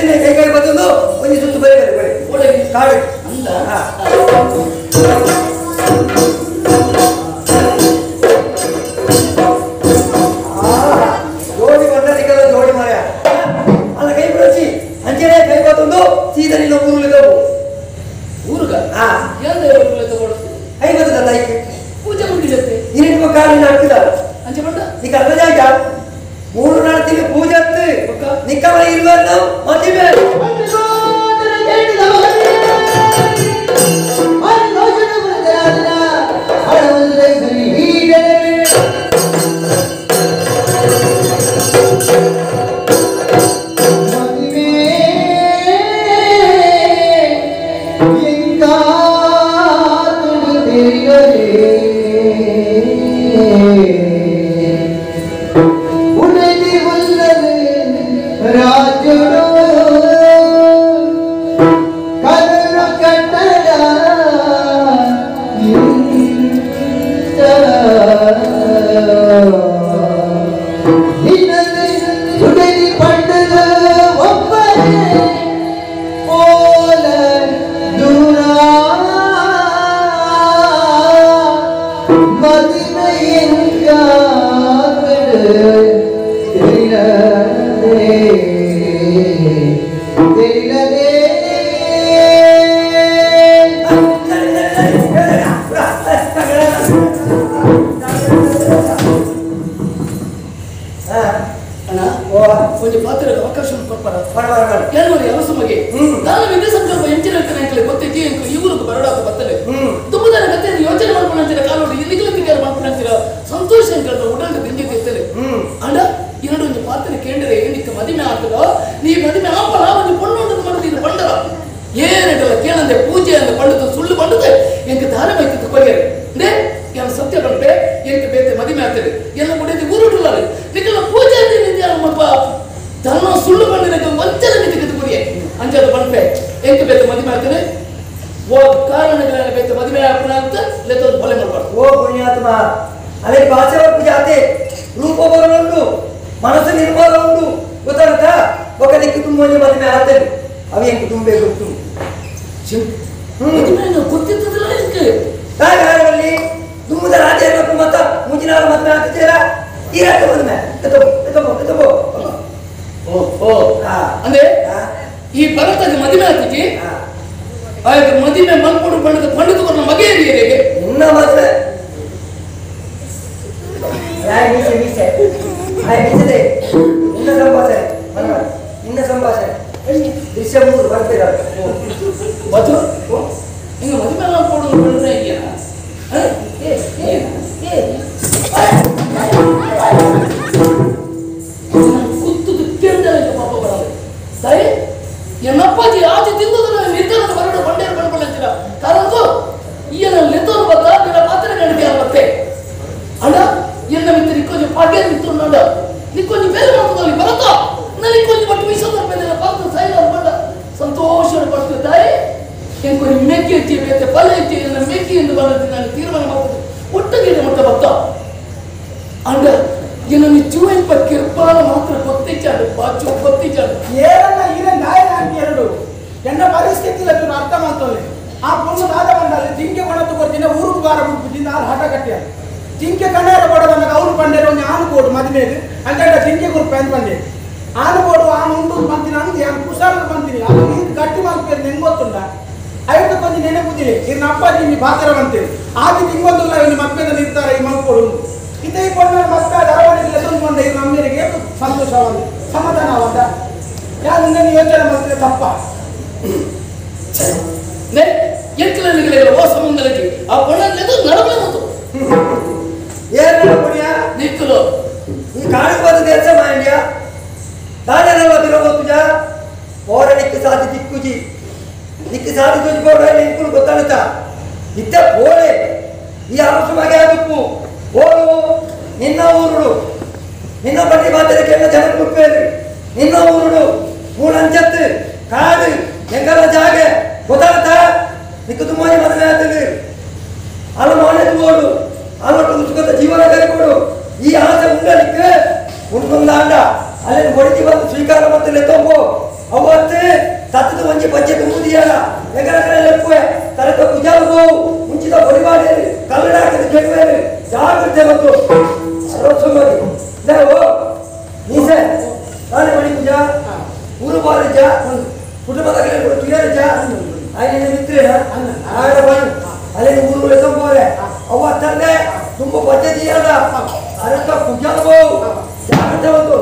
ಅಂಚನೆ ಕೈ ಕೈ ಬತ್ತೊಂದು ಒಂಜಿ ಸುತ್ತು ಬರೆ ಬರೆ ಬರೆ ಕಾಡು ಅಂದ ಜೋಡಿ ಬಂದ ಜೋಡಿ ಮಾರ್ಯ ಅಲ್ಲ ಕೈ ಬಿಡೋಚಿ ಅಂಚನೆ ಕೈ ಬತ್ತೊಂದು ಸೀದಾ ನಿನ್ನ ಊರುಗೆ ಹೋಗು. ಊರುಗ ಹಾ ತಗೊಳ್ಳು ಕೈ ಬರ್ತದ ತಾಯಿ ಪೂಜೆ ಮುಗಿಲತ್ತೆ ನಿನ್ನ ಕಾಲಿನ ಹಾಕಿದ ಅಂಚೆ ಬಂಡ ನೀ ಅರ್ಧ ಜಾಗ ಮೂರು ನಾಡ್ತೀವಿ ಪೂಜೆ ನಿಕ್ಕಮ ಇರುವನ್ನು ಮದುವೆ ಒಂದು ಪಾತ್ರೆ ಅವಕಾಶ ಕೊಡ್ಪಾರ ಕೆಲವರು ಅವಸಮಗೆ ನಾನು ವಿದ್ಯೆ ಸಂಕಲ್ಪ ಎಂಚಿನ ಗೊತ್ತೈತಿ ಇವರು ಬರಡಾಕ ಬರ್ತದೆ ತುಂಬ ಜನ ಗತ್ತೆ ಯೋಚನೆ ಮಾಡ್ಕೊಂಡಂತೀರ ಕಾಲೋಡಿ ಇಲ್ಲಿಗೆ ತಿಂಗಳ ಮಾಡ್ಕೊಂಡಂತೀರ ಸಂತೋಷ ಅಂತ ಉಡಲ್ ತಿಂಡಿ ತಿರ್ತದೆ ಅಂಡ ಎರಡು ಒಂದು ಪಾತ್ರೆ ಕೇಂದ್ರ ಏನಕ್ಕೆ ಮದುವೆ ಆಗ್ತದೋ ನೀ ಮದುವೆ ಆಪಲ ಒಂದು ಪೊಣ್ಣು ಉಂಟು ಮಾಡೋದು ಪಂಡರ ಏನಿಡಲ್ಲ ಕೇಳಂದೆ ಪೂಜೆ ಅಂದ ಪಂಡದ ಸುಳ್ಳು ಪಂಡದೆ ಎಂಕ ದಾರ ಬೈತಿತ್ತು ಕೊರಿಯರು ಅಂದ್ರೆ ಏನು ಸತ್ಯ ಬಂದ್ರೆ ಎಂಕ ಬೇತೆ ಮದುವೆ ಆಗ್ತದೆ ಎಲ್ಲ ಮುಡಿಯೋದು ಊರುಟಲ್ಲ ನಿಕ್ಕೆಲ್ಲ ಪೂಜೆ ಅಂತ ತನ್ನ ಸುಳ್ಳು ಬಂದಿನ ವಂಚನೆ ತೆಗೆದು ಕೊರಿಯೆ ಅಂಜಾದ ಬಂಡ್ಪೆ ಎಂಕ ಬೇತೆ ಮದುವೆ ಆಗ್ತದೆ ಓ ಕಾರಣಗಳ ಬೇತೆ ಮದುವೆ ಆಗ್ತಾನ ಅಂತ ಲೆತ್ತೊಂದು ಕೊಲೆ ಮಾಡಬಾರ್ದು. ಓ ಪುಣ್ಯಾತ್ಮ ಅದೇ ಭಾಷೆ ಜಾತೆ ರೂಪ ಬರಲುಂಟು ಮನಸ್ಸು ನಿರ್ಮಲ ಉಂಟು ಗೊತ್ತಾಗುತ್ತಾ ఒక ನಿಕ್ಕು ತುಂಬ ಮದುವೆ ಆಗ್ತದೆ ಅವ ಎಂಕು ತುಂಬೆ ಗೊತ್ತು ಗೊತ್ತಿತ್ತದಲ್ಲ ಎಂಕೆ ತಾಯಿಗಾರರಲ್ಲಿ ತುಂಬುದ ರಾಜ ಮತ್ತ ಮುಂಚಿನ ಮದುವೆ ಆಗ್ತೀರಾ ಈ ರಾಜ ಮದುವೆ ಎತ್ತಬೋ ಎತ್ತಬೋ ಎತ್ತಬೋ. ಓ ಅಂದ್ರೆ ಈ ಭರತದ ಮದುವೆ ಆಗ್ತಿದ್ದಿ ಆಯ್ತು ಮದುವೆ ಮಲ್ಪಡು ಪಂಡದ ಪಂಡಿತ ಮಗೆ ಹೇಗೆ ನಿನ್ನ ಮದುವೆ ಮೀಸೆ ಮೀಸೆ ಮೀಸದೆ ನಿನ್ನ ಸಂಭಾಷಣೆ ನಿನ್ನ ಸಂಭಾಷಣೆ ದೃಶ್ಯ ಮೂರು ಬರ್ತೀರ ಬದು ಹಿಂಗ ಮದುವೆ ಮಲ್ಪಡು ಪಂಡ್ರೆ ಇದೆಯಾ ಕುತ್ತು ಪಾಪ ಬರೋದು ತಾಯಿ ಎನ್ನಪ್ಪಾಜಿ ಆಚೆ ತಿಂದದನ್ನ ನಿರ್ಧಾರ ಬರಡು ಬಂಡೇರು ಬಂಡ್ಕೊಳ್ಳಂತೀರ ಕಾರಣದ್ದು ಈಯನ ಲೆತ್ತೋರು ಬತ್ತ ನಿನ್ನ ಪಾತ್ರ ಗಣಿತ ಮತ್ತೆ ಅಣ್ಣ ಎನ್ನ ಮಿತ್ರ ನಿಕ್ಕೊಂಜಿ ಪಾಡ್ಯ ನಿಂತು ನಿಕ್ಕೊಂಜಿ ಬೇರೆ ಮಾಡ್ತದಲ್ಲಿ ಬರತ್ತಾ ನಿಕ್ಕೊಂಜಿ ಬಟ್ಟು ವಿಶ್ವದ ಮೇಲೆ ಪಾತ್ರ ಸೈಲ ಬಂಡ ಸಂತೋಷ ಪಡ್ತೀವಿ ತಾಯಿ ಎಂಕೊಂಜಿ ಮೇಕೆ ಹೆಚ್ಚಿ ಬೇತೆ ಫಲ ಹೆಚ್ಚಿ ನನ್ನ ಮೇಕೆ ಎಂದು ಬರೋದು ನಾನು ತೀರ್ಮಾನ ಮಾಡ್ತದೆ ಒಟ್ಟಿಗೆ ಮಟ್ಟ ಬತ್ತ ಅಂಡ ಏನನ್ನು ಜೀವ ಕಿರ್ಪಾಲ ಮಾತ್ರ ಗೊತ್ತಿಚ್ಚಾಡು ಬಾಚು ಗೊತ್ತಿಚ್ಚಾಡು ಏರನ್ನ ಈರನ್ ನಾಯನ ಎರಡು ಎನ್ನ ಪರಿಸ್ಥಿತಿ ಇಲ್ಲ ಅರ್ಥ ಮಾಡ್ತೋಲೆ ಆ ಪೊಣ್ಣು ದಾದ ಬಂದಲ್ಲಿ ಜಿಂಕೆ ಕೊಣತು ಕೊಡ್ತೀನಿ ಊರಿಗೆ ಬಾರ ಬಿಡ್ತೀನಿ ನಾನು ಹಠ ಕಟ್ಟಿಯ ಜಿಂಕೆ ಕಣ್ಣಾರ ಕೊಡ ಬಂದಾಗ ಅವ್ರು ಪಂಡೇರು ಒಂದು ಆನು ಕೋಡು ಮದುವೆಗೆ ಅಂಕಂಡ ಜಿಂಕೆ ಗುರುಪೆ ಅಂತ ಬಂದೆ ಆನು ಕೋಡು ಆನು ಉಂಟು ಬಂತೀನಿ ಅಂದು ಯಾನು ಕುಶಾಲ ಬಂತೀನಿ ಅದು ನೀನು ಗಟ್ಟಿ ಮಾಡ್ಬೇಕು ನಿಂಗೆ ಗೊತ್ತುಂಟ ಐದು ಕೊಂಚ ನೆನಪುದಿಲ್ಲ ಇನ್ನು ಅಪ್ಪಾಜಿ ನಿಮ್ಮ ಪಾತ್ರ ಬಂತೀರಿ ಆದಿ ತಿಂಗೊಂದಿಲ್ಲ ಇನ್ನು ಮಕ್ಕಳ ನಿರ್ಧಾರ ಈ ಮಲ್ಕೊಡು ಇದೇ ಕೊಂಡ ಮಕ್ಕ ಧಾರವಾಡದಲ್ಲಿ ಬಂದ ಈ ನಮ್ಮರಿಗೆ ಸಂತೋಷವಾದ ಸಮಾಧಾನವಾದ ಯಾರು ಯೋಚನೆ ಮಾಡ್ತಾರೆ ತಪ್ಪ ಎಂಕಲನಿಗೆ ಓ ಸಂಬಂಧಕ್ಕೆ ಆ ಪೊಣ್ಣಲ್ಲಿ ನಡವಳೆ ಮತ್ತು ಏನು ಪುಣ್ಯ ನಿಕ್ಕಲು ಈ ಕಾಡು ಬಂದ ದೇಶ ಮಾಂಡ್ಯ ತಾನೆಲ್ಲ ತಿರೋಗೊತ್ತುಜ ಪೋರ ನಿಕ್ಕು ಸಾಧಿ ತಿಕ್ಕುಜಿ ನಿಕ್ಕು ಸಾಧಿ ತುಜಿ ಪೋರ ನಿಕ್ಕುಲು ಗೊತ್ತಾಗುತ್ತಾ ಇತ್ತ ಪೋರೆ ಈ ಅರಸು ಮಗೆ ಆದುಪ್ಪು ಓರು ನಿನ್ನ ಊರುಡು ನಿನ್ನ ಬಡ್ಡಿ ಮಾತ್ರ ಕೆಲ್ಲ ಜನ ಕುಪ್ಪೇರು ನಿನ್ನ ಊರುಡು ಮೂಳಂಚತ್ತು ಕಾಡು ಎಂಗಲ ಜಾಗೆ ಗೊತ್ತಾಗುತ್ತಾ ನಿಕ್ಕು ತುಂಬಾನೇ ಮದುವೆ ಆಗ್ತದೆ ಅಲ್ಲ ಮಾನೆ ತೋಡು ಅಲ್ಲೊಟ್ಟು ಸುಖದ ಜೀವನ ಕರೆಕೊಡು ಈ ಆಸೆ ಉಂಡಲಿಕ್ಕೆ ಉಂಡೊಂದಾಂಡ ಅಲ್ಲಿ ಹೊಡಿತಿ ಬಂದು ಸ್ವೀಕಾರ ಮತ್ತೆ ತೊಂಬೋ ಅವತ್ತು ತತ್ತದ ಒಂಜಿ ಪಚ್ಚೆ ತುಂಬುದಿಯಾಲ ಎಗರಗರ ಲೆಪ್ಪುವೆ ತರಕ ಕುಜಾಲು ಹೋವು ಮುಂಚಿತ ಬೊಡಿವಾಡೇರು ಕಲ್ಲಡಾಕದ ಕೆಡುವೇರು ಜಾಗ್ರತೆ ಬಂತು ಅರಸು ದೇವೋ ನೀಸೆ ತಾನೆ ಮಣಿ ಪೂಜಾ ಊರು ಬಾರಜ ಕುಟುಂಬದ ಕಡೆ ತುಯರಜ ఆయన ಮಿತ್ರೇನ ಆಡ ಬನ್ ಅಲ್ಲೇ ಊರು ಲೆಕ್ಕಂಬೋರೆ ಅವ ತಂದೆ ತುಂಬ ಪದ್ಧತಿಯಲ್ಲ ಅರಕ ಕುಜಾಲು ಜಾಗ್ರತೆ ಬಂತು.